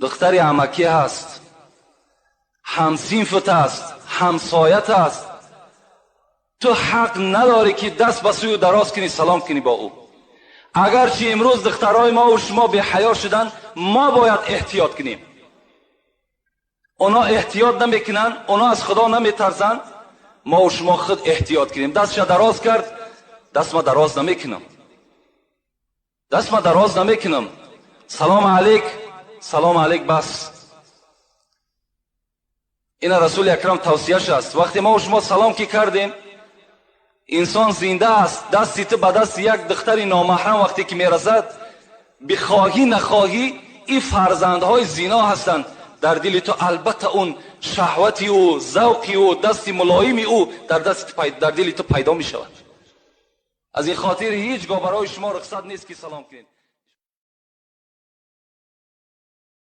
Духтари амакӣ ҳаст, ҳамсинфат аст, ҳамсоят аст, ту ҳақ надорӣ ки даст ба сӯи ӯ дароз кунӣ, салом кунӣ бо ӯ. Агарчи имрӯз духтарҳои мо ва шумо беҳаё шуданд, мо бояд эҳтиёт кунем. Онҳо эҳтиёт намекунанд, онҳо аз Худо наметарсанд, мо ва шумо худ эҳтиёт кунем. Дастша дароз кард, даст ма дароз намекунам, даст ма дароз намекунам. Салом алейк, салом алейк, бас. Ина Расули Акрам тавсияш аст. Вақте мо ва шумо салом ки кардем, инсон зинда аст, дасти ту ба дасти як духтари номаҳрам вақте ки мерасад, бихоҳӣ нахоҳӣ, ин фарзандҳои зино ҳастанд. Дар дили ту албатта он шаҳвати ӯ, завқи ӯ, дасти мулоими ӯ дар дили ту пайдо мешавад. Аз ин хотир ҳеҷ гоҳ барои шумо рухсат нест ки салом кунед.